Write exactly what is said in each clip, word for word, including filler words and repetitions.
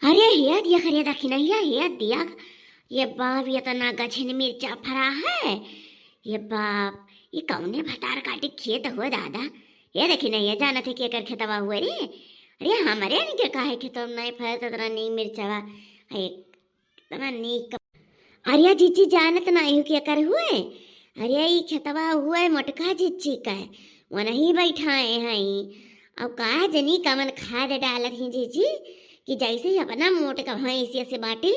अरे हे दिया, अरे दखिनहिया, हे दिया, ये बाप, ये तना गझिन मिर्चा फरा है। ये बाप, ये कौने भतार काटी खेत हो दादा? ये दखिनहिया, जानत है कि एकर खेतवा हुए रे? अरे हमरे इनके काहे खेतवा में नहीं फरत इतना नीक मिर्चवा? अरे इतना नीक। अरे जीजी, जानत नहीं हो कि एकर हुए? अरे ई खेतवा हुए मोटका जीजी का, वनही बैठाए हैं। अब का जनी कमन खाद डालत ही जीजी, कि जैसे ही अपना मोट का भैंसिया से बाटी,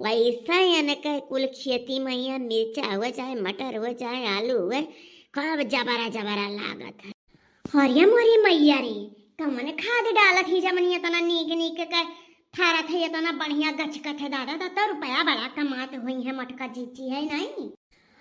वैसा इनके कुल खेती में या मिर्चा हुए, चाहे मटर हुए, चाहे आलू हुए, खूब जबरा जबरा लागत है। अरे मोरी मैया रे, कमन खाद डालत ही जमनी इतना नीक नीक के फरत है, इतना बढ़िया गचकत है दादा, तो, तो रुपया बड़ा कमात हुई है मोटका जीजी, है नहीं?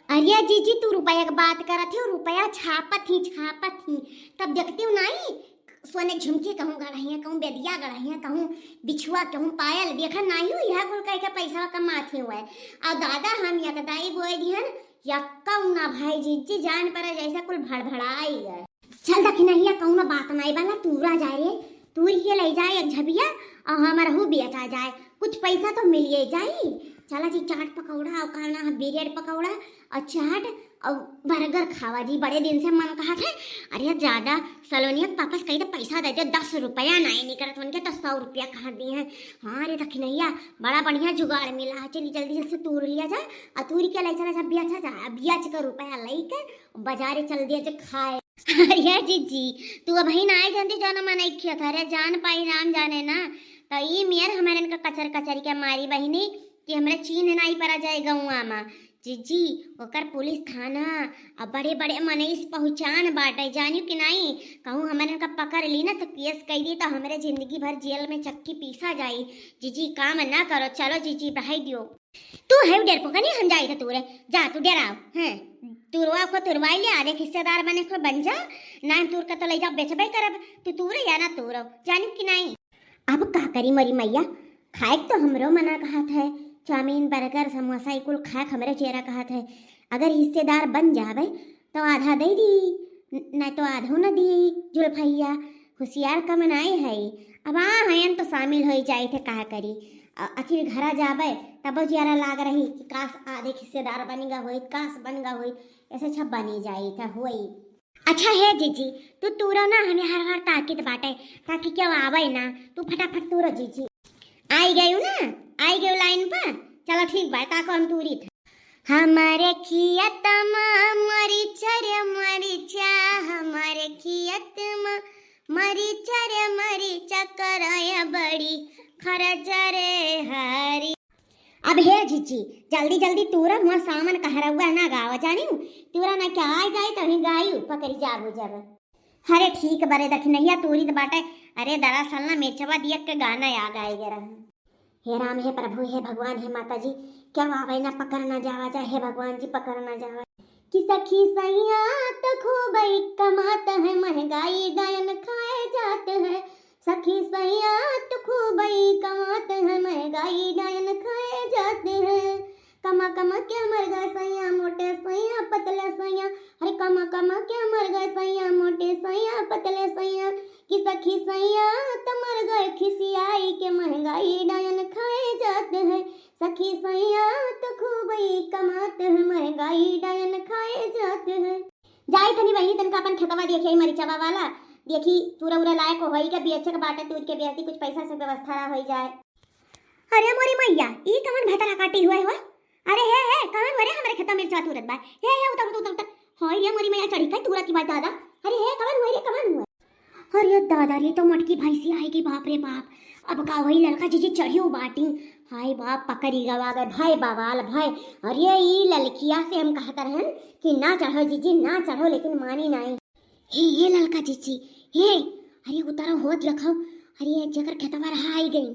अरे जीजी, तू रुपया के बात करत ही, रुपया छापत ही, छापत ही, तब देखती हूँ नहीं, सोने झुमकी कहूँ गढ़िया, कहूँ बेदिया गढ़िया, कहूँ बिछुआ, कहूँ पायल, देखा नहीं हो, यह कुल कह के पैसा कमात ही हुए। और दादा हम यकदाई बोए दिहन, यक्का ना भाई जीजी, जान पर जैसा कुल भड़भड़ाई है। चल दखिनहिया, कौनो बात नाई बाला, तूरा जाए रे, तूर के ले जाए एक झबिया, और हमरहू बेचा जाए, कुछ पैसा तो मिलिए जाई। चला जी, चाट पकौड़ा और का ना, ब्रेड पकौड़ा और चाट और बर्गर खावा जी, बड़े दिन से मन कहत है। अरे ज्यादा सलोनिया के पापा से कही तो पैसा दे दे, दस रुपया नाई निकलत उनके, तो सौ रुपया कहाँ दिए हैं। हाँ रे दखिनहिया, बड़ा बढ़िया जुगाड़ मिला है, चली जल्दी जल्दी से तूर लिया जाए और तूर के ले चला जाए, बेचा जाए, बेच के रुपया लेके बाजारे चल दिया जाए खाए। अरे जीजी, तू अबहिन आए जानती जौन मनई खिया था, अरे जान पाई राम जाने ना। तो ई मेर हमारे इनका कचर कचर के मारी बहिनी कि हमरा चीन्ह नाई परा जाए गौआ मा। जीजी, ओकर पुलिस थाना अब बड़े बड़े मनई से पहुँचान बाटे, जानियो कि नाई? कहूँ हमारे इनका पकड़ ली ना तो केस कई दी तो हमरे जिंदगी भर जेल में चक्की पीसा जाई। जीजी काम ना करो, चलो जीजी बहाई दियो। तू है डरपोकनी, हम जाई था तूरे, जा तू डराओ। हैं, तुरवा को तुरवाई ले, आधे हिस्सेदार बने को बन जा, ना तूर का तो ले जा बेचबे करब, तू तूरे या ना तूरो, जानिब कि नाई? अब का करी मोरी मैया, खाए तो हमरो मना कहत है, चाउमीन, बर्गर, समोसा, ई कुल खाए हमरे चेहरा कहत है। अगर हिस्सेदार बन जाबे तो आधा दे दी, न-, ना तो आधो न दी जुल्फैया। होशियार का मनाए है, अब आ हयन तो शामिल होई जाए थे, का करी। अ-, आखिर घरा जाबे तब जियारा लाग रही कि काश आधे हिस्सेदार बन गा होई, काश बन गा होई, ऐसे अच्छा बनी जाए था होई। अच्छा हे जीजी, तू तूरो ना, हमें हर हर ताकित बाटे, ताकि केहू आवे ना, तू फटाफट तूरो जीजी। आई गयू ना, आई गयू लाइन पर, चलो ठीक बा, ताको हम तूरी था। हमारे खियत मा मरीचा रे मरीचा, हमारे खियत मा मरीचा रे मरीचा, करय बड़ी खरच रे हरी। अब हे जीजी, जल्दी जल्दी तूरा, मोर सामन कहरउआ ना गावा, जानिउ? तूरा ना क्या आ जाए तो ही गायू पकड़ी जाबू जब। अरे ठीक बरे दखिनहिया तूरी त बाटे। अरे दरअसल ना मेचवा दिया के गाना याद आए गे रहा। हे राम, हे प्रभु, हे भगवान, हे माता जी, क्या आवे ना पकड़ ना जावा जाए, हे भगवान जी पकड़ ना जावा। कि सखी सैया तो खूब ही कमात है, महंगाई डायन खाए जात है। सखी सैया तो खूब ही कमात है, महंगाई डायन खाए जात है। कमा कमा के मर गए सैया, मोटे सैया, पतले सैया। अरे कमा कमा के मर गए सैया, मोटे सैया, पतले सैया। कि सखी सैया तो मर गए खिसियाई के, महंगाई डायन खाए जात है। सखी सैया तो खूब ही कमात है, महंगाई डायन खाए जात है। जाई तनी बहिनी, तनका अपन खेतवा देखी, मरिचवा वाला देखी, तूरा उरा लायक होई के बेचे के बाटे, तूर के बेचती, कुछ पैसा से व्यवस्था होई जाए। अरे मोरी मैया, ई कवन भतरा काटी हुए हो? अरे हे, हे, कवन हुए रे हमरे खेता मिर्चवा तूरत बा? हे, हे, उतर, उतर, उतर, उतर। हाय रे मोरी मैया, चढ़ी का तूरत की बात दादा। अरे हे, कवन हुए रे, कवन हुए? अरे दादा रे, तो मोटकी भैंसी आएगी, बाप रे बाप। अब का होई, ललका जीजी चढ़ियो बाटी। हाय बाप, पकड़ी गवा गए, भाई बवाल, भाई। अरे ई ललकिया से हम कहत रहन कि ना चढ़ो जीजी, ना चढ़ो, लेकिन मानी नाई। हे, ये ललका जीजी, हे, अरे उतारो होत रखो। अरे जेकर खेतवा रहा आई गई।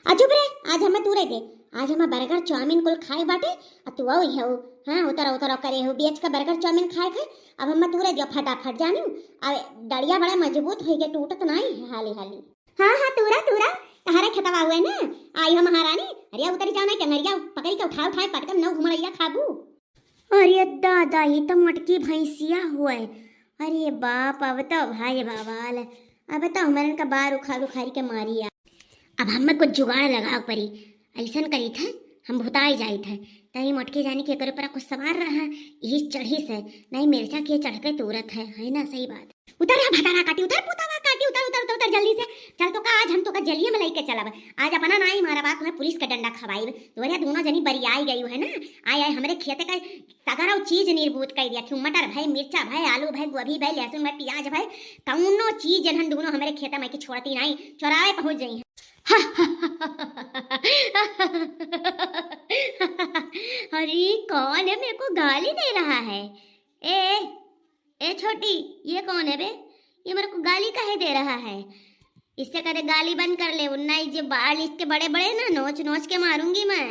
आ चुप रे, आज हमें तूरे दे, आज हमें बर्गर चाउमीन कुल खाए बाटे, आ तू आओ ही हो। हाँ, उतरो उतरो करे हो, बेच का बर्गर चाउमीन खाए खाए। अब हमें तूरे दियो फटाफट जानी। अब डड़िया बड़ा मजबूत होई के, टूटत नाई है हाली हाली। हाँ हाँ, तूरा तूरा, तहरे खेतवा हुए ना, आई हो महारानी। अरे उतरी जाना के नरिया पकड़ी के उठाए उठाए पटकन नौ घुमड़ैया खाबू। अरे दादा, ये तो मोटकी भैंसिया हुए। अरे बाप, अब तो भाई बवाल, अब तो हमरन का बार उखाड़ उखाड़ के मारी आ। अब हमें कुछ जुगाड़ लगाव परी। अइसन करीत है, हम भुताई जाइत है। तई मोटकी जानी के एकरे ऊपर कुछ सवार रहा, यही चढ़ी से, नहीं मिर्चा के चढ़ के तूरत है, है ना? सही बात। उतर रे भतारा काटी, उतर पुतवा काटी, उतर, उतर, उतर, उतर जल्दी से। चल तो का आज हम तो का जेलिये में लइके चलब। आज अपना नाई मारा बात, तुम्हें पुलिस का डंडा खवाई। तोरे दोनों जनी बरियाई गई है ना, आए, आए हमरे खेते का सगरो चीज निर्बूत कर दिया। क्यों मटर भय, मिर्चा भय, आलू भय, गोभी भय, लहसुन भय, प्याज भय, कौनो चीज इन्हन दोनों हमरे खेते में की छोड़ती नहीं, चोरावे पहुंच गई है। अरे, कौन है मेरे को गाली दे रहा है? ए, ए छोटी, ये कौन है बे? ये मेरे को गाली काहे दे रहा है? इससे कदे गाली बंद कर ले, वरना ये जो बाल इसके बड़े बड़े ना, नोच नोच के मारूंगी मैं,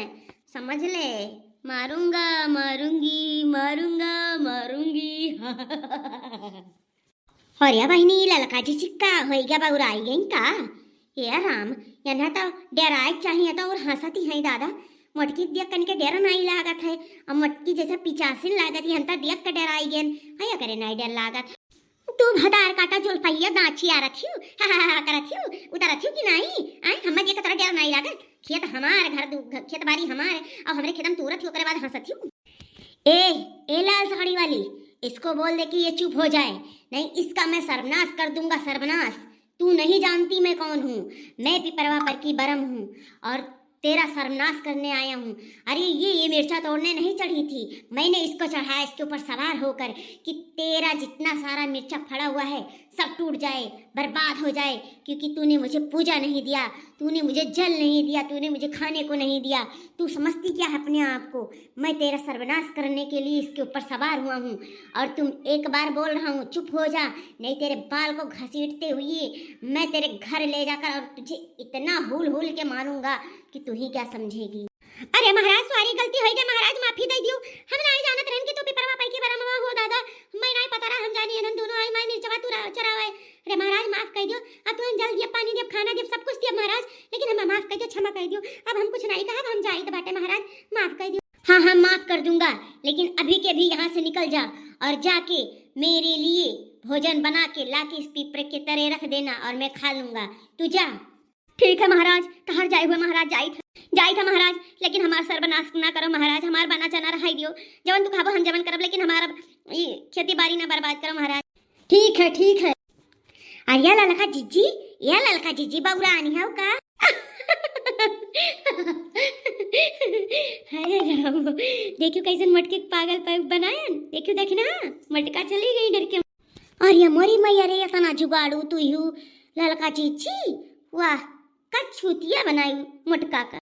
समझ ले। मारूंगा, मारूंगी, मारूंगा, मारूंगी। अरे बहिनी, ललका जीजी का होई गया, बउराई गई का? हे राम, यन्हा तो डराए चाहिए तो और हंसती है दादा। मोटकी देख कन के डर नहीं लागत है, और मोटकी जैसे पिचासिन लागत है, हम तो देख के डराई गेन। हया करे नहीं डर लागत। तू भतार काटा जुल्फैया गाछी आ रखी हूँ, हा, हा, हा, करत हूँ, उतरत हूँ कि नहीं? आए, हमें देख तोरा डर नहीं लागत? खेत हमार, घर दू-, घ-, खेत बारी हमार, और हमरे खेत में तूरत ही, ओकरे बाद हंसत हूँ। ए, ए लाल साड़ी वाली, इसको बोल दे कि ये चुप हो जाए, नहीं इसका मैं सर्वनाश कर दूंगा, सर्वनाश। तू नहीं जानती मैं कौन हूँ। मैं पिपरवा पर की बरम हूँ और तेरा सर्वनाश करने आया हूँ। अरे ये, ये मिर्चा तोड़ने नहीं चढ़ी थी, मैंने इसको चढ़ाया इसके ऊपर सवार होकर कि तेरा जितना सारा मिर्चा फड़ा हुआ है सब टूट जाए, बर्बाद हो जाए, क्योंकि तूने मुझे पूजा नहीं दिया, तूने मुझे जल नहीं दिया, तूने मुझे खाने को नहीं दिया। तू समझती क्या है अपने आप को? मैं तेरा सर्वनाश करने के लिए इसके ऊपर सवार हुआ हूँ और तुम एक बार बोल रहा हूँ चुप हो जा, नहीं तेरे बाल को घसीटते हुए मैं तेरे घर ले जाकर और तुझे इतना हूल हूल के मारूंगा कि तू ही क्या समझेगी। अरे महाराज, सॉरी, गलती होई गई महाराज, माफी दे दियो। हम नहीं जानत रहन कि तू पिपरवा पाई के बरमवा हो दादा, मैं नहीं पता रहा, हम जानी इन्हन दोनों आई माई मिर्चवा तू चरावे। अरे महाराज, माफ कर दियो, अब तू जल दिया, पानी दिया, खाना दिया, सब कुछ दिया महाराज, लेकिन हम माफ कर दियो, क्षमा कर दियो, अब हम कुछ नहीं कहब, हम जाइत बाटे महाराज, माफ कर दियो। हाँ, हाँ, माफ कर दूंगा, लेकिन अभी के अभी यहाँ से निकल जा और जाके मेरे लिए भोजन बना के लाके इस पीपरे के तरे रख देना और मैं खा लूंगा। तू जा। ठीक है महाराज, कहाँ जाए हुए महाराज, जाइत है, जाइत है महाराज, लेकिन हमार सर्वनाश ना करो महाराज, हमार बना चना रहाई दियो, जवन तू खाबो हम जवन करब, लेकिन हमार अब ई खेती बाड़ी ना बर्बाद करो महाराज। ठीक है, ठीक है। अरे या ललका जीजी, या ललका जीजी, बउरानी हौ का? अरे राम, देखियो कैसन मोटकी के पागल प-, बनायन। देखियो, देखी ना, मोटका चली गई डर के। अरे मोरी मैया रे, इतना जुगाड़ू तू यू ललका जीजी, वाह, का चूतिया बनाई मोटका का।